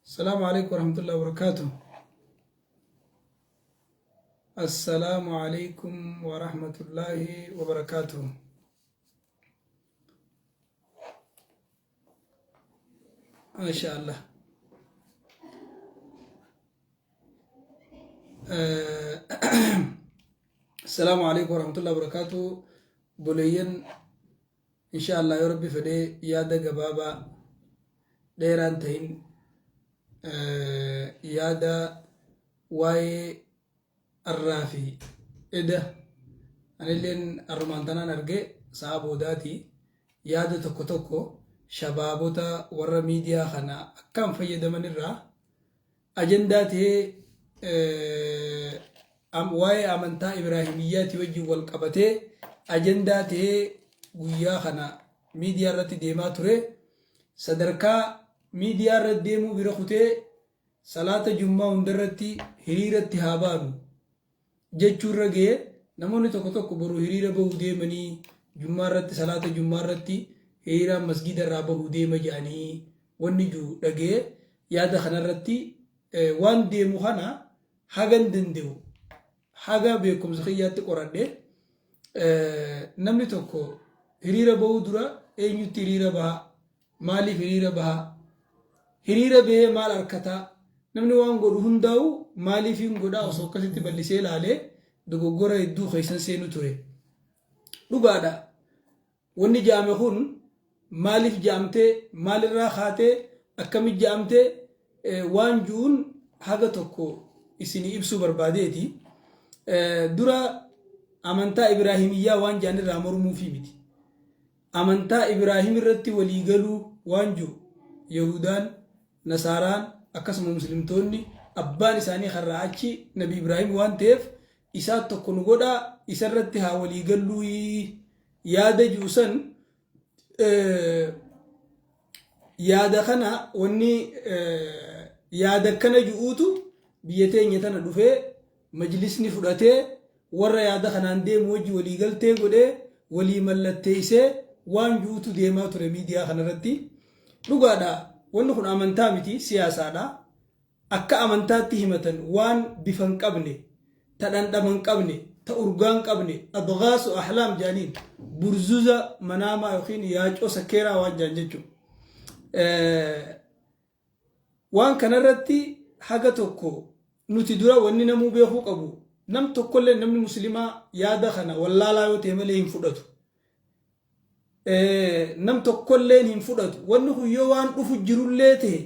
Assalaamu alaikum warahmatullahi wabarakatuh. Assalaamu alaikum warahmatullahi wabarakatuh. Masha Allah. Assalaamu alaikum warahmatullahi wabarakatuh. Boleeyyan insha Allah yoo Rabbi fedhee yaada gabaabaa dheeraan tahin yaada waa'ee arraa fi eda anilleen arrumaan tanaan arge sa'a boodaati yaada tokko tokko shabaabota warra miidiyaa kana akkaan fayyadaman irraa ajandaa ta'ee waa'ee amantaa Ibraahimiyyaati wajjin wal qabatee ajandaa ta'ee guyyaa kana miidiyaa irratti deemaa ture sadarkaa miidiyaa irra deemuu bira kutee salaata jummaa hundarratti hiriiratti haa baanu jechuu irra ga'ee namoonni tokko tokko boru hiriira bahuu deemanii jummaa irratti salaata jummaa irratti hiriiraan masgiida irraa bahuu deema jedhanii wanni jiru dhaga'ee yaada kanarratti waan deemu kana hagan danda'u haga beekumsa kiyyaatti qoradhe namni tokko hiriira bahuu dura eenyutti hiriira baha maaliif hiriira baha hiriira bahee maal arkataa namni waan godhu hundaa'u maaliif hin godhaa osoo akkasitti bal'isee ilaalee dogoggora hedduu keessan seenu ture dhugaadha. Wanni ja'ame kun maaliif ja'amtee, maalirraa kaatee, akkamitti ja'amtee waan ju'uun haga tokko isinii ibsuu barbaadeeti. Dura amantaa Ibraahimiyyaa waan ja'an irraa mormuufii miti. Amantaa Ibraahim irratti walii galuu waan ju'u Yahudaan, Nasaaraan akkasuma Muslimtoonni abbaan isaanii karraa achi Nabi Ibraahim waan ta'eef isaa tokko nu godhaa isarratti haa walii galluu yaada jiru san yaada kana wanni yaada akkana ji'uutu biyya teenya tana dhufee majlisni fudhatee warra yaada kanaan deemu wajji walii galtee godhee walii mallatteessee waan ji'uutu deemaa ture miidiyaa kanarratti. Dhugaadha wanni kun amantaa miti siyaasaadha. Akka amantaatti himatan waan bifa hin qabne, ta dhandhama hin qabne, ta urgaa hin qabne, adghaasu ahlaam jedhaniin burzuza manaamaa yookiin yaacoo sakkeeraa waan jedhan jechuudha. Waan kanarratti haga tokko nuti dura wanni namuu beekuu qabu nam tokkollee namni muslimaa yaada kana wallaalaa yoo ta'e malee hin fudhatu. Nam tokkolleen hin fudhatu. Wanni kun yoo waan dhufu jirullee ta'e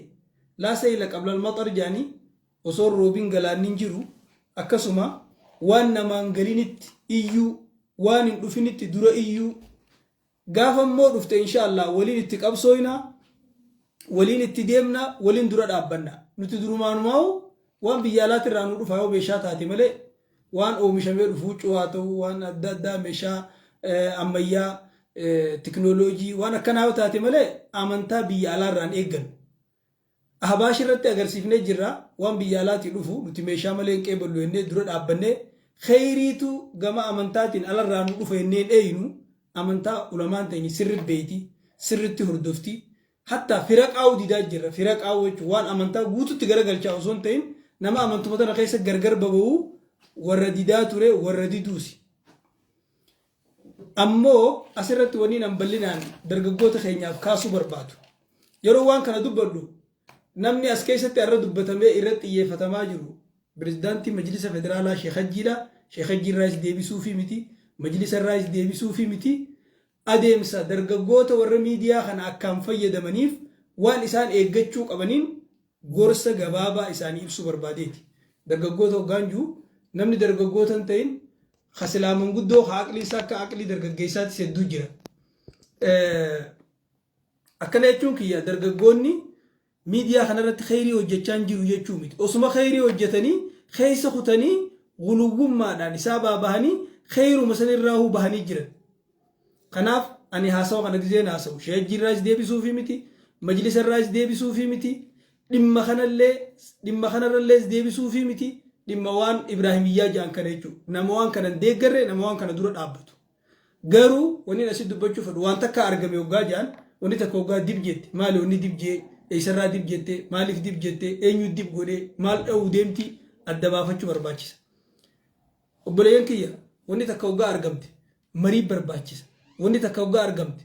laa sayla qablal maxar jedhanii osoo roobin galaanni hin jiru akkasuma waan namaan galinitti iyyuu waan hin dhufinitti dura iyyuu gaafa immoo dhufte inshaallah waliin itti qabsooyna waliin itti deemna waliin dura dhaabbanna nuti durumaanumaa'u waan biyya alaatirraa nu dhufa yoo meeshaa taate malee waan oomishamee dhufu huccuu haa ta'u waan adda addaa meeshaa ammayyaa tiknooloojii waan akkanaa yoo taate malee amantaa biyya alaarraan eeggannu. Ahbaash irratti agarsiifnee jirra waan biyya alaatii dhufu nuti meeshaa malee hin qeeballu jennee dura dhaabbannee kheyriitu gama amantaatiin alarraa nu dhufa jennee hin eeynu amantaa ulamaan teenya sirri beeyti sirritti hordofti Hatta fira qaa'uu didaa jirra. Fira qaa'uu jechuun waan amantaa guututti garagalchaa osoo hin ta'in nama amantuma tana keessa gargar baba'uu warra didaa ture warra diduusi. Ammoo asirratti wanni nan bal'inaan dargaggoota keenyaaf kaasuu barbaadu. Yeroo waan kana dubbadhu namni as keessatti irra dubbatamee irratti xiyyeeffatamaa jiru pirezidaantii Majlisa Federaalaa Sheekh Hajjiidha. Sheekh Hajjii irraayis deebisuufii miti. Majlisa irraayis deebisuufii miti. Adeemsa dargaggoota warra miidiyaa kana akkaan fayyadamaniif waan isaan eeggachuu qabaniin gorsa gabaabaa isaanii ibsuu barbaadeeti. Dargaggoota hoggaan jiru namni dargaggoota hin ta'in ka silaa manguddoo ka aqlii isaa akka aqlii dargaggeessaatis hedduu jira. Akkana jechuun kiyya dargaggoonni miidiyaa kanarratti kheyrii hojjechaa hin jiru jechuu miti. Osuma kheyrii hojjetanii keessa kutanii guluwwummaadhaan isaa baabahanii kheyruma sanirraahuu bahanii jiran. Kanaaf ani haasawa kana gizeen haasawu sheejjii irraas deebisuufii miti, majlisa irraas deebisuufii miti, dhimma kanallee dhimma kanarrallees deebisuufii miti. dhimma waan Ibraahimiyyaa jedhan kana jechuudha. Nama waan kana hin deeggarre, nama waan kana dura dhaabbatu. Garuu wanni asitti dubbachuu fedhu, waan takka argame hoggaa jedhan, wanni takka hoggaa dib jette, maali wanni dib jee, eessarraa dib jette, maaliif dib jette, eenyu dib godhe, maal dha'uu deemti, adda baafachuu barbaachisa. Obboleeyyan kiyya, wanni takka hoggaa argamte marii barbaachisa. Wanni takka hoggaa argamte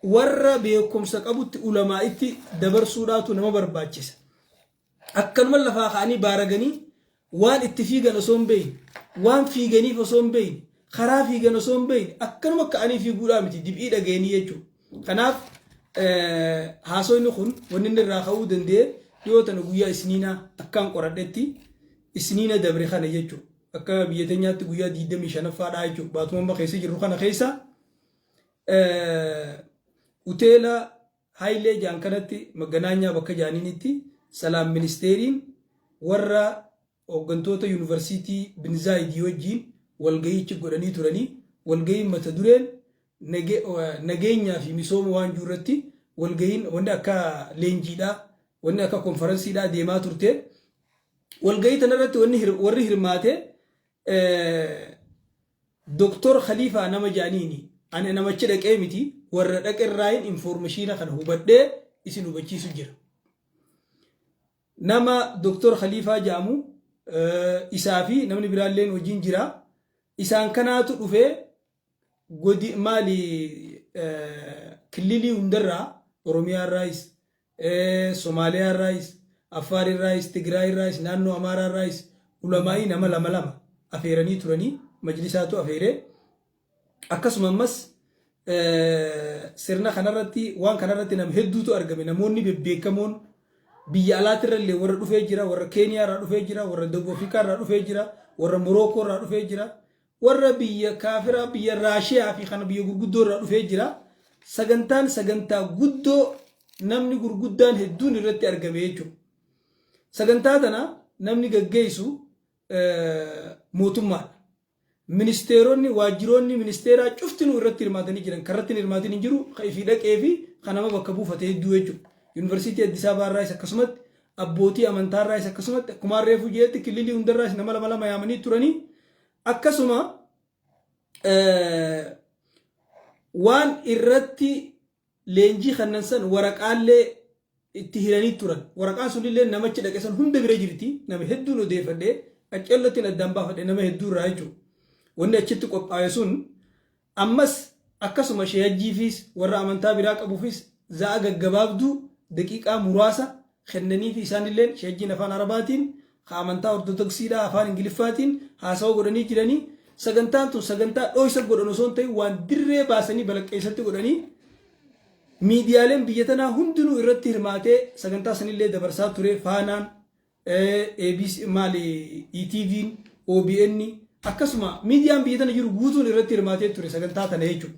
warra beekumsa qabutti, ulamaa'itti dabarsuudhaatu nama barbaachisa. Akkanuma lafaa ka'anii baaraganii waan itti fiigan osoo hin beekne, waan fiiganiif osoo hin beekne, karaa fiigan osoo hin beekne, akkanuma ka'anii fiiguudhaa miti, dib'ii dhageenii jechuudha. Kanaaf haasofni kun wanni inni irraa ka'uu danda'e dhiyoo tana guyyaa Isniinaa, akkaan qoradhetti Isniina dabre kana jechuudha. Akka biyya teenyaatti guyyaa 25ffaadhaa jechuudha. Baatuma amma keessa jirru kana keessa hoteela Hayilee jaan kanatti, Maganaanyaa bakka jaaniinitti, Salaam Ministeeriin warra hooggantoota Yuunivarsiitii Binzaayidii wajjin walga'iichi godhanii turanii, walga'iin mata dureen nageenyaa fi misooma waan jiru irratti walga'iin wanni akka leenjiidhaa, wanni akka konferensiidhaa deemaa turte. Walga'ii tanarratti wanni warri hirmaate Doktor Khaliifaa nama jaaniini. Ani namachi dhaqee miti, warra dhaqerraayin information kana hubadhee isin hubachiisu jira. Nama Doktor Khaliifaa jedhamu isaa fi namni biraalleen wajjin jira. Isaan kanaatu dhufee godi maali killilii hundarraa, Oromiyaarraayis, Somaaliyaarraayis, Affaariraayis, Tigraayirraayis, naannoo Amaaraarraayis ulamaa'ii nama lama lama afeeranii turanii, majlisaatu afeeree. Akkasuma ammas sirna kanarratti, waan kanarratti nama hedduutu argame. Namoonni bebbeekamoon biyya alaatirra illee warra dhufee jira, warra Keeniyaa irraa dhufee jira, warra Dawub Afrikaa irraa dhufee jira, warra Morookoo irraa dhufee jira, warra biyya kaafiraa, biyya Raashiyaa fi kana biyya gurguddoo irraa dhufee jira. Sagantaan sagantaa guddoo namni gurguddaan hedduun irratti argame jechuudha. Sagantaa tana namni gaggeessu mootummaadha. Ministeeronni, waajjiroonni ministeeraa cuftinuu irratti hirmaatanii jiran. Kan irratti hin hirmaatin hin jiru, kan ifii dhaqee fi kan nama bakka buufate hedduu jechuudha. Yuunivarsiitii Addis Ababaa irraayis akkasumatti, abbootii amantaa irraayis akkasumatti, akkuma reefu jeetti kililii hundarraayis nama lama lama yaamanii turanii. Akkasuma waan irratti leenjii kannan san waraqaallee itti hiranii turan. Waraqaan sunillee namachi dhaqe san hunda bira jirti. Nama hedduun odeeffadhee qaccellottiin addaan baafadhe nama hedduu irraa jechuudha. Wanni achitti qophaa'e sun ammas akkasuma sheeyajjiifis warra amantaa biraa qabuufis za'a gaggabaabduu daqiiqaa muraasa kennaniifi, isaanilleen sheeyajjiin afaan Arabaatiin, ka amantaa Ortodoksiidhaa afaan Ingiliffaatiin haasawa godhanii jiranii. Sagantaan tun sagantaa dhooysa godhan osoo hin ta'in, waan dirree baasanii balaqqeessatti godhanii, miidiyaaleen biyya tanaa hundinuu irratti hirmaatee sagantaa sanillee dabarsaa ture. Faanaan, ABC, maali, ETV'n, OBN, akkasuma miidiyaan biyya tana jiru guutuun irratti hirmaatee ture sagantaa tana jechuudha.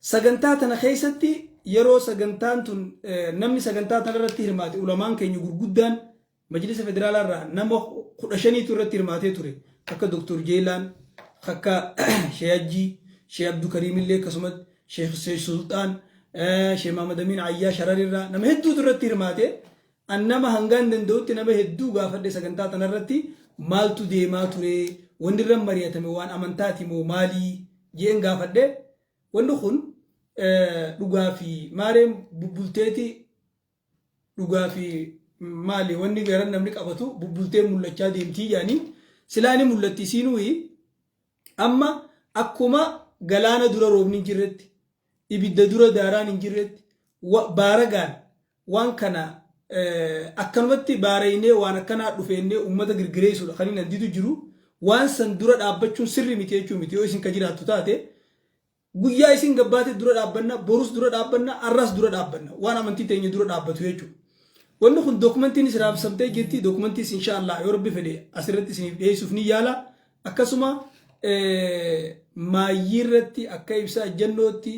Sagantaa tana keessatti yeroo sagantaan tun namni sagantaa tana irratti hirmaate, ulamaan keenya gurguddaan Majlisa Federaalaa irraa nama 15tu irratti hirmaatee ture. Akka Dr. Jeelaan, akka Sheeyajjii, Shee Abdukariim illee akkasumatti, Sheekh Sulxaan, Sheekh Mahamad Amiin Ayyaa Sharar irraa nama hedduutu irratti hirmaate. An nama hangaan danda'utti nama hedduu gaafadhe, sagantaa tanarratti maaltu deemaa ture, wanni irra mari'atame waan amantaati moo maalii jeen gaafadhe. Wanni kun dhugaa fi maareen bubbulteeti, dhugaa fi maali wanni garan namni qabatu bubbultee mul'achaa deemtii jedhanii, silaa ni mul'atti isiinuyi. Amma akkuma galaana dura roobni hin jirretti, ibidda dura daaraan hin jirretti, baaragaan waan kana akkanumatti baaraynee waan akkanaa dhufeennee uummata girgireessuudha kan inni anditu jiru. Waan san dura dhaabbachuun sirri miti jechuu miti. Yoo isin ka jiraattu taate, guyyaa isin gabbaate dura dhaabbanna, borus dura dhaabbanna, arras dura dhaabbanna, waan amantii teenya dura dhaabbatu jechuudha. Wanni kun dookumantiinis raabsamtee jirti. Dookumantiis insha Allah yoo Rabbi fedhe asirratti isiniif dhiyeessuuf ni yaala. Akkasuma maayyii irratti akka ibsa ejjennootti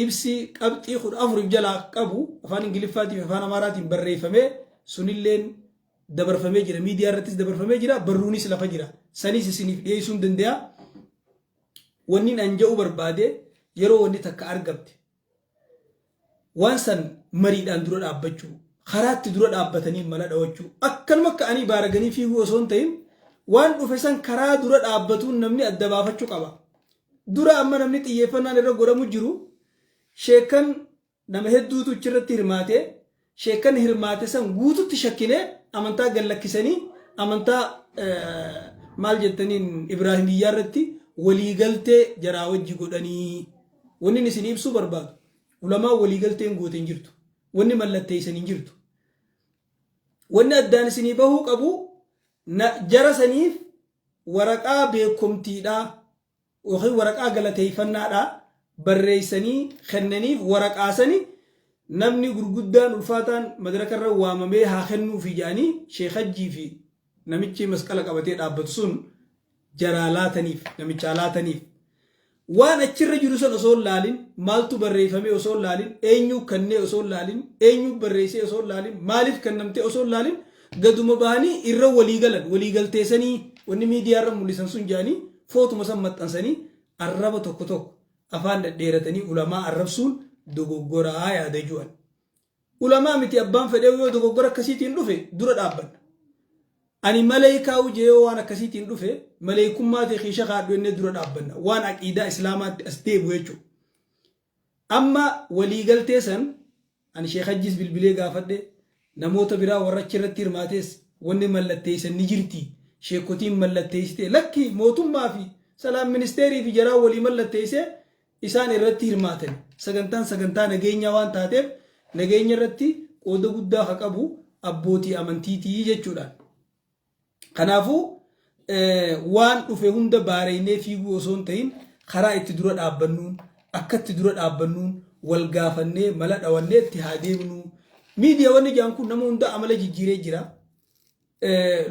ibsi qabxii 14 jalaa qabu afaan Ingiliffaatii fi afaan Amaaraatiin barreeffamee sunilleen dabarfamee jira. Miidiyaa irrattis dabarfamee jira. Barruunis lafa jira. Sanis isiniif dhiyeessuu hin danda'a. Wanni an jedhu barbaade, yeroo wanni takka argamte waan san mariidhaan dura dhaabbachuu, Karaatti dura dhaabbatanii mala dhawachuu. Akkanuma ka'anii baaraganii fiiguu osoo hin ta'in, waan dhufe san karaa dura dhaabbatuun namni adda baafachuu qaba. Dura amma namni xiyyeeffannaan irra godhamu jiru, sheekkan nama hedduutu achirratti hirmaate, sheekkan hirmaate san guututti shakkinee amantaa gad lakkisanii amantaa maal jettaniin Ibraahimiyyaa irratti waliigaltee jaraa wajji godhanii. Wanni isin ibsuu barbaadu, ulamaan waliigalteen goote hin jirtu. Wanni mallatteessan hin jirtu. Wanni addaan isinii bahuu qabu, jara saniif waraqaa beekomtiidhaa yookiin waraqaa galateeffannaadhaa barreessanii kennaniif, waraqaa sani namni gurguddaan ulfaataan madaraka irra waamamee haa kennuufi jedhanii Sheekh Hajjii fi namichi masqala qabatee dhaabbatu sun jaraa laataniif, namichaa laataniif. Waan achirra jiru san osoo hin laalin, maaltu barreeffamee osoo hin laalin, eenyuu kennee osoo hin laalin, eenyuu barreessee osoo hin laalin, maaliif kennamtee osoo hin laalin, gaduma bahanii irra walii galan, walii galteessanii wanni miidiyaa irra mul'isan sun jedhanii footuma san maxxansanii arraba tokko tokko afaan dhedheeratanii ulamaa arrabsuun dogoggoraa yaada ju'an. Ulamaa miti, abbaan fedhee yoo dogoggora akkasiitiin dhufe dura dhaabbanna. Ani maleekaa ujee yoo waan akkasiitiin dhufe, maleekummaa ta'e kiisha kaadhu jennee dura dhaabbanna. Waan aqiidaa Islaamaatti as deebi'u jechuudha. Amma waliigaltee san ani Sheekh Hajjiis bilbilee gaafadhe, namoota biraa warra achirratti hirmaates, wanni mallatteessan ni jirti. Sheekotiin mallatteessite, lakki, mootummaa fi salaam ministeerii fi jaraa walii mallatteessee isaan irratti hirmaatan. Sagantaan sagantaa nageenyaa waan taateef, nageenya irratti qooda guddaa ka qabu abbootii amantiitii jechuudhaan. Kanaafuu waan dhufe hunda baareynee fiiguu osoo hin ta'in, karaa itti dura dhaabbannuun, akka itti dura dhaabbannuun wal gaafannee mala dhawannee itti haa deemnu. Miidiyaawwan ijaan kun nama hunda amala jijjiiree jira.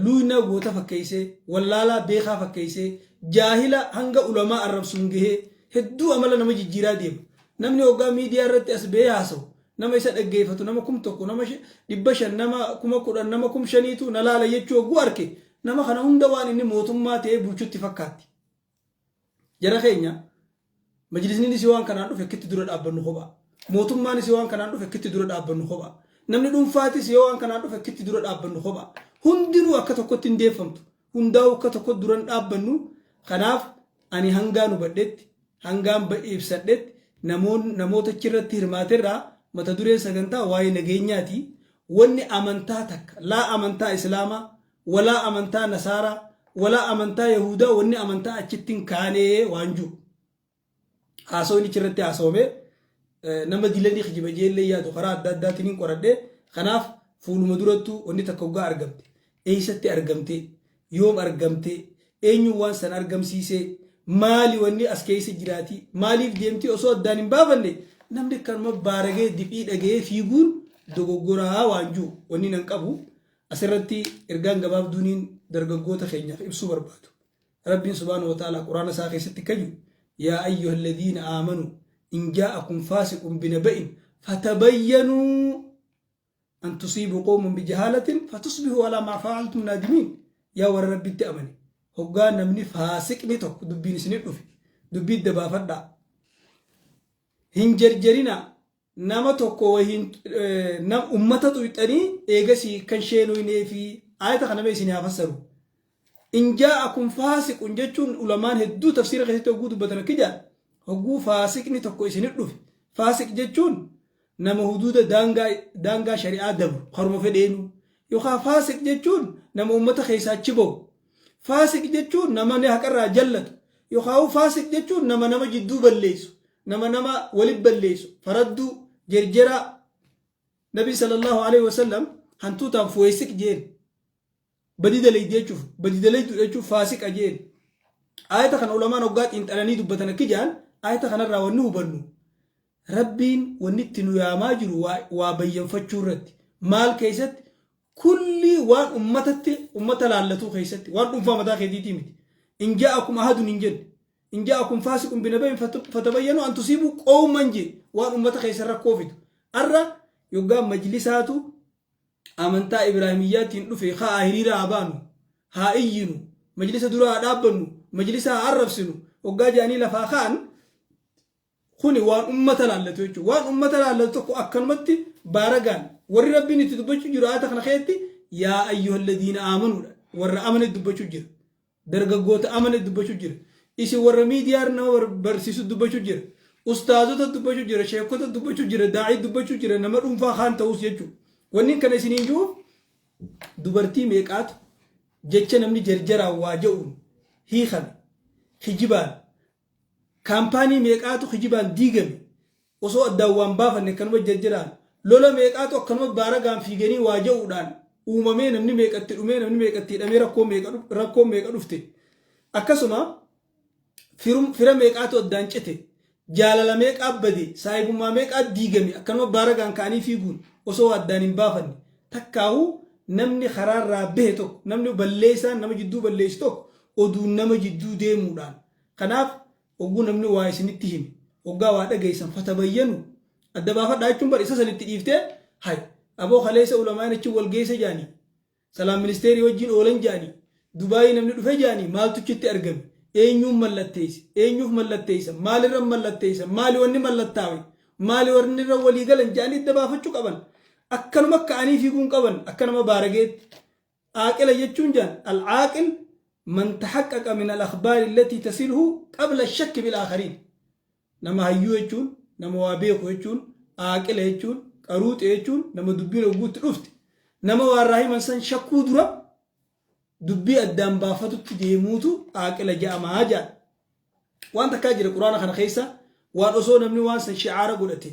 Luuyna goota fakkeessee, wallaalaa beekaa fakkeessee, jaahila hanga ulamaa arrabsuun gahee hedduu amala nama jijjiiraa deema. Namni hoggaa miidiyaa irratti as bahee haasa'u, nama isa dhaggeeffatu nama 1000, nama 500, nama 10,000, nama 5,000tu na laala jechuu hogguu arke, nama kana hunda waan inni mootummaa ta'ee bulchutti fakkaatti. Jara keenya, majlisniinis waan kanaan dhufe akkitti dura dhaabbannu kophaa. Mootummaanis waan kanaan dhufe akkitti dura dhaabbannu kophaa. Namni dhuunfaatis yoo waan kanaan dhufe akkitti dura dhaabbannu kophaa. Hundinuu akka tokkotti hin deeffamtu. Hundaa'uu akka tokkotti duran dhaabbannu. Kanaaf ani hangaan hubadhetti, hangaan ibsadhetti, namoota achirratti hirmaaterraa mata dureen sagantaa waa'ee nageenyaati. Wanni amantaa takka, laa amantaa Islaamaa, walaa amantaa Nasaaraa, walaa amantaa Yahudaa, wanni amantaa achitti hin kaanee waan jiru. Haasawni achirratti haasawame nama dilanii kijiba jeellee yaadu karaa adda addaatiin hin qoradhe. Kanaaf fuuluma durattuu wanni takka hoggaa argamte, eessatti argamte, yoom argamte, eenyuun waan san argamsiise, maali wanni as keessa jiraati, maaliif deemti osoo addaan hin baafanne namni akkanuma baaragee diphii dhaga'ee fiiguun dogoggoraa waan jiru wanni nan qabu. Asirratti ergaan gabaabduuniin dargaggoota keenyaaf ibsuu barbaadu. Rabbiin subhaanahu wa ta'ala Quraana isaa keessatti kaju, "Yaa ayyuha alladhiina aamanuu in jaa'akum faasiqun binaba'in fatabayyanuu an tusiibuu qawman bijahaalatin fatusbihuu alaa maa fa'altum naadimiin." Yaa warra Rabbitti amane, hoggaa namni faasiqni tokko dubbiin isinit dhufe, dubbii dabaafadhaa. Hin jarjarinaa. Nama tokko wahiin ummata xuyxanii eegasii kan sheenuynee fi ayata kana mee isin haa fassaru. "In jaa'akum faasiqun" jechuun ulamaan hedduu tafsiira keessatti hogguu dubbatan akki jedhan, hogguu faasiqni tokko isinit dhufe. Faasiq jechuun nama huduuda, daangaa shari'aa dabru karuma fedheenu, yookaan faasiq jechuun nama ummata keessaa achi bahu. Faasiq jechuun nama ni haqarraa jallatu, yookaan faasiq jechuun nama nama jidduu balleessu, nama nama walit balleessu, faradduu, jerjeraa. Nabi sallallahu alaihi wasallam hantuutaan fuweesiq jeen, badii dalaydi jechuuf, badii dalaydu jechuuf faasiqa jeen. Ayata kana ulamaan hoggaa xiinxalanii dubbatan akki jedhan, ayata kanarraa wanni hubannu, Rabbiin wanni itti nu yaamaa jiru waa bayyanfachuu irratti. Maal keessatti? Kulli waan ummatatti, ummata laallatuu keessatti, waan dhuunfaa mataa keetiitii miti. "In jaa'akum ahadun" hin jenne. "In jaa'akum faasiqun binaba'in fatabayyanu an tusiibuu qawman" jee, waan ummata keessa rakkoo fidu. Arra yoggaa majlisaatu amantaa Ibraahimiyyaatiin dhufe, ka'aa hiriira haa baanu, haa iyyinu, majlisa dura haa dhaabbannu, majlisa haa arrabsinu hoggaa jedhanii lafaa ka'an. Kuni waan ummata laallatu jechuudha. Waan ummata laallatu tokko akkanumatti baaragaan warri Rabbiin itti dubbachuu jiru aayata kana keessatti yaa ayyuhalladiina aamanuudha. Warra amane dubbachuu jira. Dargaggoota amane dubbachuu jira. Isin warra miidiyaa nama barsiisu dubbachuu jira. Ustaazota dubbachuu jira, sheekota dubbachuu jira, daa'ii dubbachuu jira, nama dhuunfaa kaan ta'us jechuudha. Wanni kana isiniin jiruuf dubartii meeqaatu jecha namni jarjaraan waa ja'uun hiikame, kijibaan, kaampaanii meeqaatu kijibaan diigame, osoo addaan waan baafanne akkanuma jarjaraan, lola meeqaatu akkanuma baaragaan fiiganii waa ja'uudhaan uumamee, namni meeqatti dhumee, namni meeqatti hidhamee, rakkoo meeqa dhufte. Akkasuma fira meeqaatu addaan cite, jaalala meeqaa bade, saahibummaa meeqaa diigame, akkanuma baaragaan ka'anii fiiguun osoo addaan hin baafanne. Takkaa'uu namni karaarraa bahe tokko, namni balleessaan nama jidduu balleessu tokko oduun nama jidduu deemuudhaan. Kanaaf hogguu namni waa isinitti hime, hoggaa waa dhageessan, fatabayyanu, adda baafadhaa jechuun bar isa sanitti dhiiftee, hay aboo kaleessa ulamaan achi wal geessa jaanii, salaam ministeerii wajjin oolan jaanii, Dubaayii namni dhufe jaanii, maaltu achitti argame, eenyuun mallatteesse, eenyuuf mallatteessa, maalirra mallatteessa, maali wanni mallattaawe, maali warri irra walii galan jaanii adda baafachuu qaban. Akkanuma ka'anii fiiguun qaban akka nama baarageetti. Aaqila jechuun jaan al-aaqil man tahaqqaqa min al-akhbaari allatii tasilhu qabla shakki bil aakhariin. Nama hayyuu jechuun, nama waa beeku jechuun, aaqila jechuun, qaruuxe jechuun nama dubbiin ogguutti dhufte nama waa irraa himan san shakkuu dura dubbii addaan baafatutti deemuutu aaqila ja'amaa jedhan. Waan takkaa jira Quraana kana keessa, waan osoo namni waan san shi'aara godhate,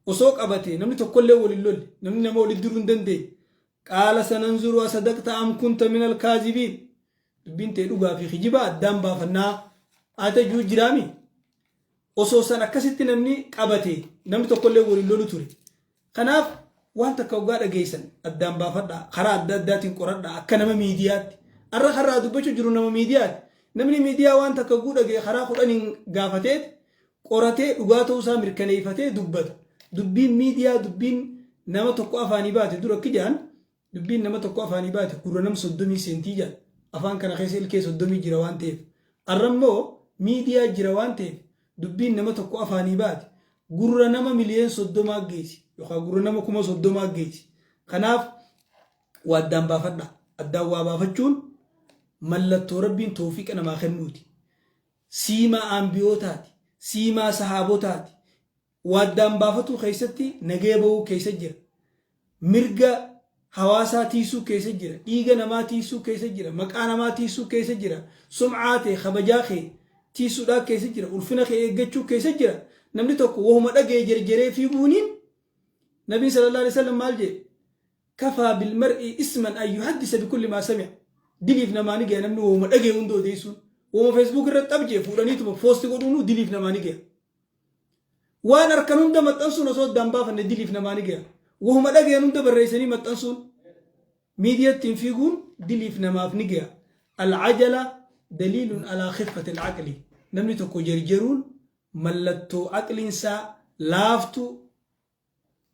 osoo qabate, namni tokkollee waliin lolle, namni nama walitti diruu hin dandeenye. Qaala sananzuru asadaqta am kunta min alkaazibiin. Dubbiin ta'e dhugaa fi kijibaa addaan baafannaa haata jiru jiraami. Osoo san akkasitti namni qabate, namni tokkollee waliin lolu ture. Kanaaf waan takka hoggaa dhageessan addaan baafadhaa, karaa adda addaatiin qoradhaa akka nama miidiyaatti. Arra karraa dubbachuu jiru nama miidiyaati. Namni miidiyaa waan takka hogguu dhagee karaa 10n gaafateet qoratee dhugaa ta'uusaa mirkaneeffatee dubbata. Dubbiin miidiyaa, dubbiin nama tokko afaanii baate dura akki jedhan, dubbiin nama tokko afaanii baate gurra nam 30 seentii jedhan. Afaan kana keessa ilkee 30 jira waan ta'eef. Arra immoo miidiyaa jira waan ta'eef dubbiin nama tokko afaanii baate gurra nama miliyeen 30 geessi yookaan gurra nama 30,000 geessi. Kanaaf waa addaan baafadha. Addaan waa baafachuun mallattoo Rabbiin toofiqa namaa kennuuti. Siimaa aanbiyootaati. Siimaa sahaabotaati. Waa addaan baafatuu keessatti nagaya bahuu keessa jira. Mirga hawaasaa tiisuu keessa jira. Dhiiga namaa tiisuu keessa jira. Maqaa namaa tiisuu keessa jira. Sum'aa ta'e kabajaa kee tiisuudhaa keessa jira. Ulfina kee eeggachuu keessa jira. Namni tokko wahuma dhaga'e jerjeree fiiguuniin, Nabiin sallallahu alaihi wasallam maal jedhe? Kafaa bilmar'i isman an yuhaddisa bikulli maa sami'a. Diliif namaa ni gaya namni wahuma dhaga'e hunda odeessuun. Wahuma Facebook irratti xabjee fuudhaniituma post godhuun diliif namaa ni gaya. Waan harkan hunda maxxansuun osoo addaan baafanne diliif namaa ni gaya. Wahuma dhagayan hunda barreessanii maxxansuun, miidiyaattiin fiiguun diliif namaaf ni gaya. Al-ajala daliilun alaa khiffati al-aqli. Namni tokko jerjeruun mallattoo aqliinsaa laaftuu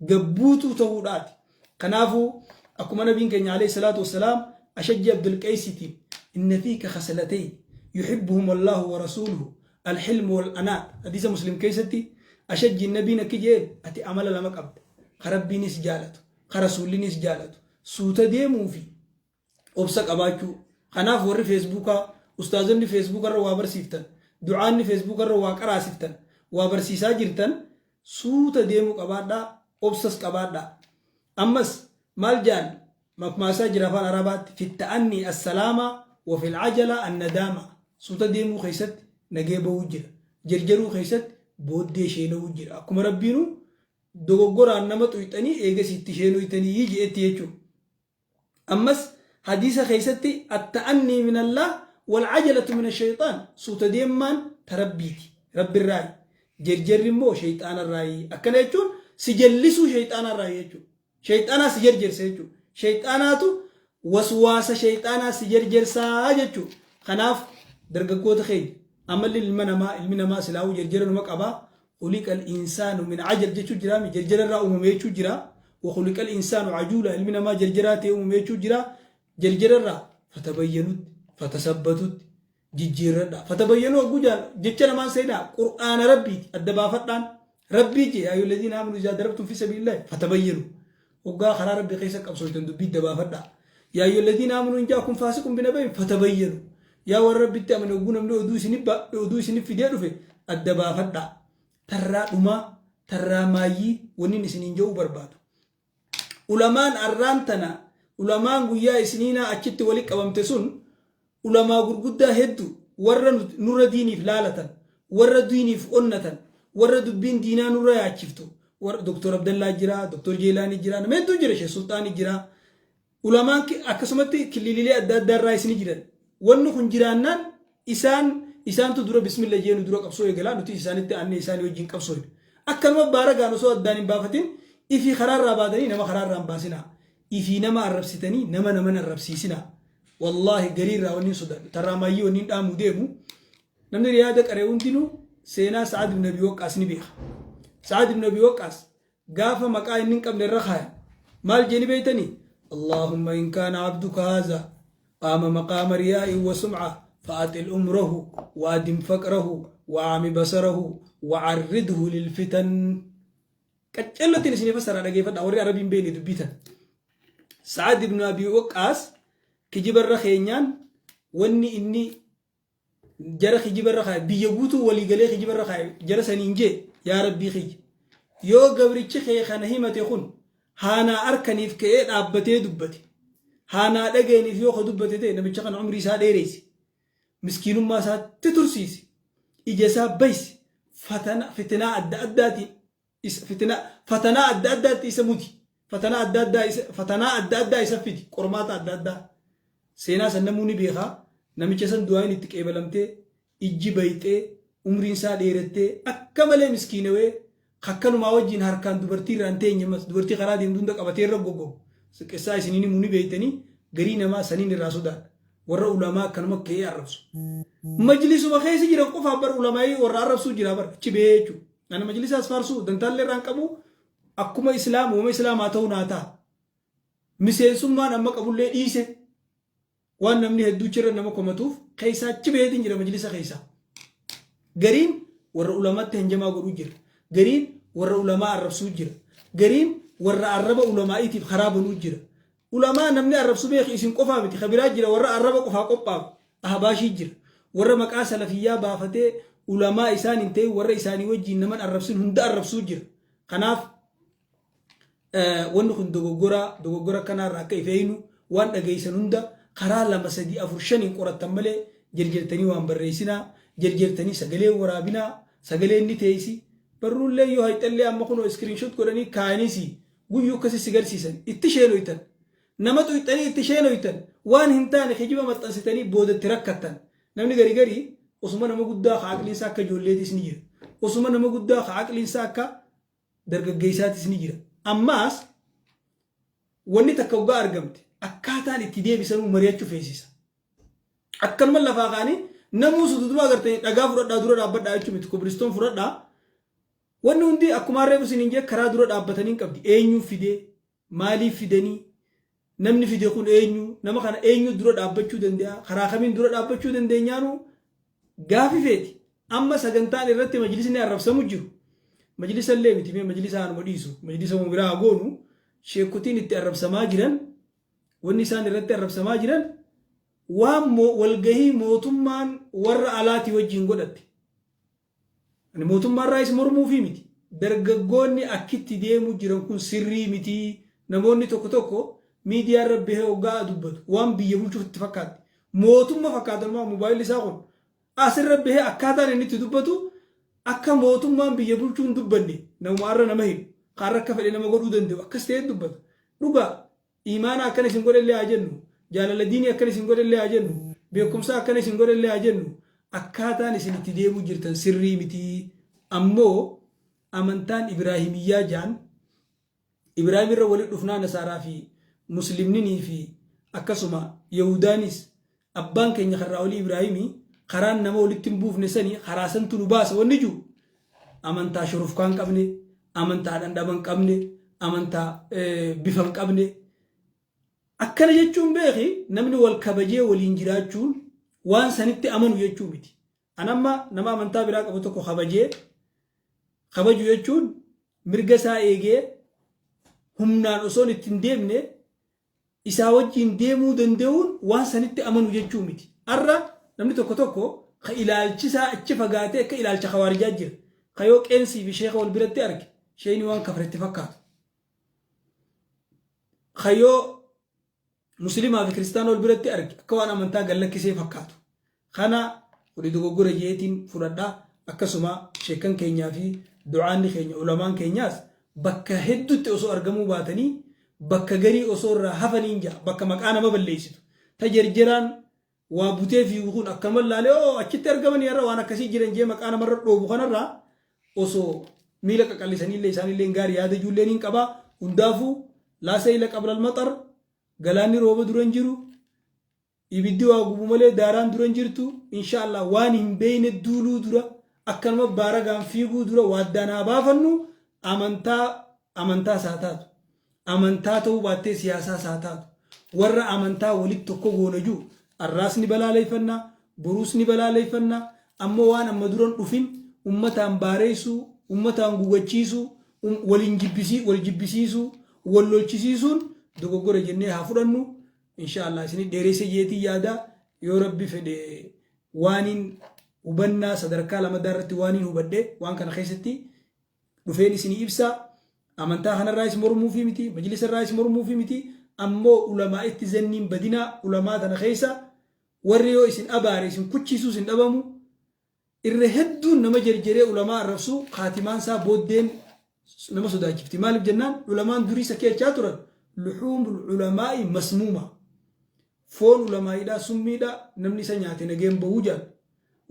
gabbuutuu ta'uudhaati. Kanaafuu akkuma nabiin keenya alayhi salaatu wassalaam Ashajji Abdulqeesitiin inna fiika khasalatayn yuhibbuhum Allahu wa rasuuluhu, alhilmu wal anaat, hadiisa Muslim keessatti Ashajjiin nabiin akki jeen, ati amala lama qabda ka Rabbiinis jaalatu, ka rasuullinis jaalatu, suuta deemuu fi obsa qabaachuu. Kanaaf warri Feesbuukaa, ustaazonni Feesbuukarra waa barsiiftan, du'aanni Feesbuukarra waa qaraasiftan, waa barsiisaa jirtan, suuta deemuu qabaadhaa, obsas qabaadhaa. Ammas maal jaan makmaasaa jira afaan Arabaatti: fitta'anni assalaama wa fil ajala annadaama. Suuta deemuu keessatti nagee bahuu jira, jarjaruu keessatti booddee sheena'uu jira. Akkuma Rabbiinuu dogoggoraan nama xuyxanii eegas itti sheenoytanii je'etti jechuudha. Ammas hadiisa keessatti atta'annii min Allah wal ajalatu min ashayxaan, suuta deemmaan ta Rabbiiti, Rabbirraayi, jerjerri immoo shayxaanarraayi. Akkana jechuun si jallisuu shayxaanarraayi jechuudha. Shayxaanaa si jerjersa jechuudha. Shayxaanaatu waswaasa, shayxaanaa si jerjersaa jechuudha. Kanaaf dargaggoota keenya, amalli ilma namaa, ilmi namaa silaa'uu jerjera numa qabaa. Khuliqa al-insaanu min ajal jechuu jiraami, jerjera irraa uumame jechuu jira. Wa khuliqa al-insaanu ajuula, ilmi namaa jerjeraa ta'ee uumame jechuu jira. Jerjera irraa fatabayyanutti, fatasabbatutti, Jijjiirradhaa. Fatabayyanuu hogguu jaan jecha namaan seenaa Qur'aana Rabbiiti adda baafadhaan. Rabbii jee yaa ayyuhalladiina aamanu izaa darabtum fi sabiilillaahi fatabayyanu. Hoggaa karaa Rabbii keessa qabsooytan dubbii adda baafadhaa. Yaa ayyuhalladiina aamanu in jaakum faasiqun binaba'in fatabayyanu. Yaa warra Rabbitti amane hogguu namni oduu isinif oduu isinif fidee dhufe adda baafadhaa. Tarraa dhumaa tarraa maayyii wannin isiniin ja'uu barbaadu. Ulamaan arraan tana ulamaan guyyaa isniinaa achitti wali qabamte sun ulamaa gurguddaa heddu warra nurra diiniif laalatan, warra diiniif onnatan, warra dubbiin diinaa nurra yaachiftu, warra Doktor Abdallaa jira, Doktor Jeelaanii jira, nama hedduu jira, Sheekh Sulxaanii jira. Ulamaan akkasumatti kilililee adda addaa irraa isni jiran. Wanni kun jiraannaan isaan isaantu dura bismillah jee nu dura qabsoo eegala, nuti isaanitti aannee isaanii wajjin qabsooyna. Akkanuma baaragaan osoo addaan hin baafatin ifii karaa irraa baatanii nama karaa irraa hin baasinaa. Ifii nama arrabsitanii nama naman arrabsiisinaa. Wallaahi garii irraa wanni hin sodaadhu. Tarraa maayyii wanni hin dhaamuu deemu. Namni riyaada qaree hundinuu seenaa Sa'ad ibn Abi Waqqaas ni beeka. Sa'ad ibn Abi Waqqaas Gaafa maqaa inni hin qabne irra kaayan maal jeeni beeytanii? Allaahumma in kaana abduka haazaa qaama maqaama riyaa'in wa sum'a fa'axil umrahu wa adim faqrahu wa a'mi basarahu wa arridhu lilfitan. Qaccellottiin isinii fassaraa dhageeffadhaa warri Arabii hin beekne dubbii tana. Sa'ad ibn Abi Waqqaas kijiba irra keenyaan wanni inni jara kijiba irra kaaye biyya guutuu walii galee kijiba irra kaaye jara saniin jee yaa rabbii kiyya yoo gabrichi kee kana himate kun haanaa arkaniif ka'ee dhaabbatee dubbate haanaa dhaga'aniif yoo ka dubbate ta'e namicha kana umrii isaa dheereessi miskiinummaa isaatti tursiisi ija isaa baysi fatana fitinaa adda addaatiin isa fitina fatanaa adda addaatti isa mudi fatanaa adda addaa isa fatanaa adda addaa isa fidi qormaata adda addaa seenaa san namuu ni beekaa namicha san du'aayin itti qeebalamtee ijji bayxee umriin isaa dheerattee akka malee miskiinawee kakkanumaa wajjin harkaan dubartii irraa hin teenye ammas dubartii karaa deemtu hunda qabatee irra goggogu qissaa isiniin himuu ni beeytanii garii namaa saniin irraa sodaadha warra ulamaa akkanuma ka'ee arrabsu majlisuma keessa jiran qofaaf bar ulamaayii warra arrabsuu jira bar achi bahee jechuudha. Ani majlisaas faarsuu dantaallee irraan qabu akkuma islaam uuma islaamaa ta'uu naa ta'a. Miseensummaan amma qabullee dhiise waan namni hedduu chirra nama komatuuf keessaa achi baheetiin jira majlisa keessaa. Gariin warra ulamaatti hanjamaa godhuu jira. Gariin warra ulamaa arrabsuu jira. Gariin warra arraba ulamaa'iitiif karaa banuu jira. Ulamaa namni arrabsu beeki isin qofaa miti ka biraa jira warra arraba qofaa qophaawe ahbaashii jira warra maqaa salafiyyaa baafatee ulamaa isaan hin ta'in warra isaanii wajjiin naman arrabsin hunda arrabsuu jira kanaaf wanni kun dogoggora dogoggora kanaarra akka if eeynu waan dhageessan hunda karaa lama sadii afur shaniin qorattan malee jerjertanii waan barreessinaa jerjertanii sagalee waraabinaa sagaleen ni teessi barruullee yoo hayxallee amma kunoo iskiriinshoot godhanii kaayaniisi Guyyuu akkasi si garsiisan itti sheenoytan. Nama xuyxanii itti sheenoytan. Waan hin taane kijiba maxxansitanii booda itti rakkattan. Namni gari garii osuma nama guddaa ka aqliin isaa akka ijoolleetis ni jira. Osuma nama guddaa ka aqliin isaa akka dargaggeessaatis ni jira. Ammaas wanni takka hoggaa argamte akkaataan itti deebisanuu mari'achuu feesisa. Akkanuma lafaa ka'anii namuu sududuma agartanii dhagaa fudhadhaa dura dhaabbadhaa jechuu miti kobilistoon fudhadhaa. Wanni hundi akkumaan reefu isiniin jee karaa dura dhaabbatanii hin qabdi. Eenyuu fidee? Maaliif fidanii? Namni fide kun eenyu? Nama kana eenyu dura dhaabbachuu danda'a? Karaa kamiin dura dhaabbachuu dandeenyaanu gaafi feeti. Amma sagantaan irratti majlisni arrabsamu jiru. Majlisa illee miti mee majlisa anuma dhiisu. Majlisa biraa haa goonu. Sheekotiin itti arrabsamaa jiran wanni isaan irratti arrabsamaa jiran waan walgahii mootummaan warra alaatii wajjin godhatte. Ani mootummaarraayis mormuufii miti. Dargaggoonni akkitti deemuu jiran kun sirrii miti. Namoonni tokko tokko miidiyaarra bahee hoggaa dubbatu waan biyya bulchuuf itti fakkaatti. Mootumma fakkaatanumaa mobaayilli isaa kun asirra bahee akkaataan inni itti dubbatu akka mootummaan biyya bulchuu hin dubbanne namuma arra nama hidhu kaarra akka fedhe nama godhuu danda'u akkas ta'ee dubbata. Dhugaa Iimaana akkana isin godhellee haa jennu, jaalala diinii akkana isin godhellee haa jennu, beekumsa akkana isin godhellee haa jennu, akkaataan isin itti deemuu jirtan sirrii miti. Ammoo amantaan Ibraahimiyyaa jaan Ibraahim irra walitti dhufnaa Nasaaraa fi Muslimninii fi akkasuma Yahudaanis abbaan keenya karraa olii Ibraahimii karaan nama walitti hin buufne sani karaa santu nu baasa wanni jiru amantaa shurufkaa hin qabne, amantaa dhandhama hin qabne, amantaa bifa hin qabne. Akkana jechuun beeki namni wal kabajee waliin jiraachuun, waan sanitti amanu jechuu miti. An amma nama amantaa biraa qabu tokko kabajee kabaju jechuun mirga isaa eegee humnaan osoon itti hin deemne isaa wajjiin deemuu danda'uun waan sanitti amanu jechuu miti. Arra namni tokko tokko ka ilaalchi isaa achi fagaatee akka ilaalcha khawaarijaa jira. Ka yoo qeensii fi sheeka wal biratti arge sheeyni waan kafretti fakkaatu. Ka yoo muslimaa fi kiristaana wal biratti arge akka waan amantaa gad lakkisee fakkaatu. Kana kuni dogoggora jeetiin fudhadha. Akkasuma sheekkan keenyaa fi du'aanni keenya ulamaan keenyaas bakka hedduutti osoo argamuu baatanii bakka garii osoo irraa hafaniin ja'a bakka maqaa nama balleessitu. Ta jerjeraan waa butee fiigu kun akkanuma laalee oo achitti argamanii har'a waan akkasii jiran jee maqaa namarra dhoobu kanarraa osoo miila qaqallisaniillee isaanillee gaarii yaada ijoolleen hin qabaa. Hundaafuu laa sayla qabla almaxar, galaanni rooba dura hin jiru, ibiddi waa gubu malee daaraan dura hin jirtu. Insha Allah waan hin beeyne duuluu dura, akkanuma baaragaan fiiguu dura waaddaan haa baafannu. Amantaa amantaas haa taatu, amantaa ta'uu baattee siyaasaas haa taatu, warra amantaa walitti tokko goona jiru arraas ni balaaleeffannaa, boruus ni balaaleeffannaa. Ammoo waan amma duran dhufin ummataan baareessuu, ummataan gugachiisuu, waliin jibbisii wal jibbisiisuu, wal lolchisiisuun dogoggora jennee haa fudhannu. Insha Allah isin dheeresse jeetii yaada. Yoo Rabbi fedhe waaniin hubannaa sadarkaa lamadaa irratti waaniin hubadhe waan kana keessatti dhufeen isinii ibsa. Amantaa kanarraayis mormuufi miti, majlisa irraayis mormuufi miti, ammoo ulamaa itti zanniin badinaa. Ulamaa tana keessa warri yoo isin abaare isin kuchiisuus hin dhabamu. Irra hedduun nama jerjeree ulamaa arrabsu kaatimaan isaa booddeen nama sodaachifti. Maaliif jennaan, ulamaan durii sakkeechaa turan luhuumul ulamaa'i masmuuma, foon ulamaa'iidhaa summiidha, namni isa nyaate nageen bahuu jedhan.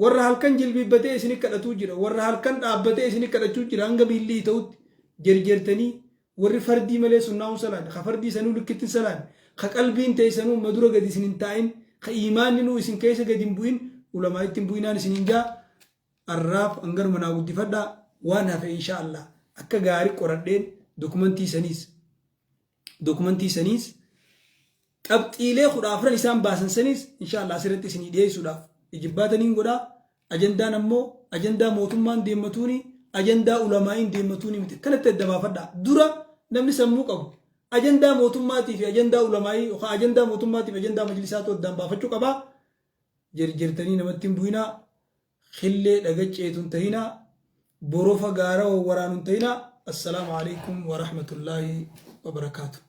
Warra halkan jilbiibbatee isin kadhatuu jira, warra halkan dhaabbatee isin kadhachuu jira. Hanga miilli ta'utti jerjertanii warri fardii malee sunnaa'uun salaanne, ka fardii sanuu likkitti hin salaanne, ka qalbiin teessanuu madura gadi isin hin taa'in, ka iimaanni nuu isin keessa gadi hin bu'in, ulamaa itti hin bu'inaan isin hin jaa. Arraaf hanganuma naa guddifadhaa. Waan hafe insha Allah akka gaarii qoradheen dokumentii saniis qabxiilee 14 isaan baasan saniis insha Allah asirratti isinii dhiyeessuudhaaf ijibbaataniin godhaa. Ajandaan ammoo ajandaa mootummaan deemmatuuni, ajandaa ulamaa'iin deemmatuuni miti. Kanatti adda baafadhaa. Dura namni sammuu qabu ajandaa mootummaatii fi ajandaa ulamaa'ii yookaan ajandaa mootummaatii fi ajandaa majlisaatu addaan baafachuu qabaa. Jerjertanii namatti hin bu'inaa, khillee dhagacceetu hin ta'inaa, borofa gaara waraanu hin ta'inaa. Assalaamu alaikum warahmatullaahi wabarakaatu.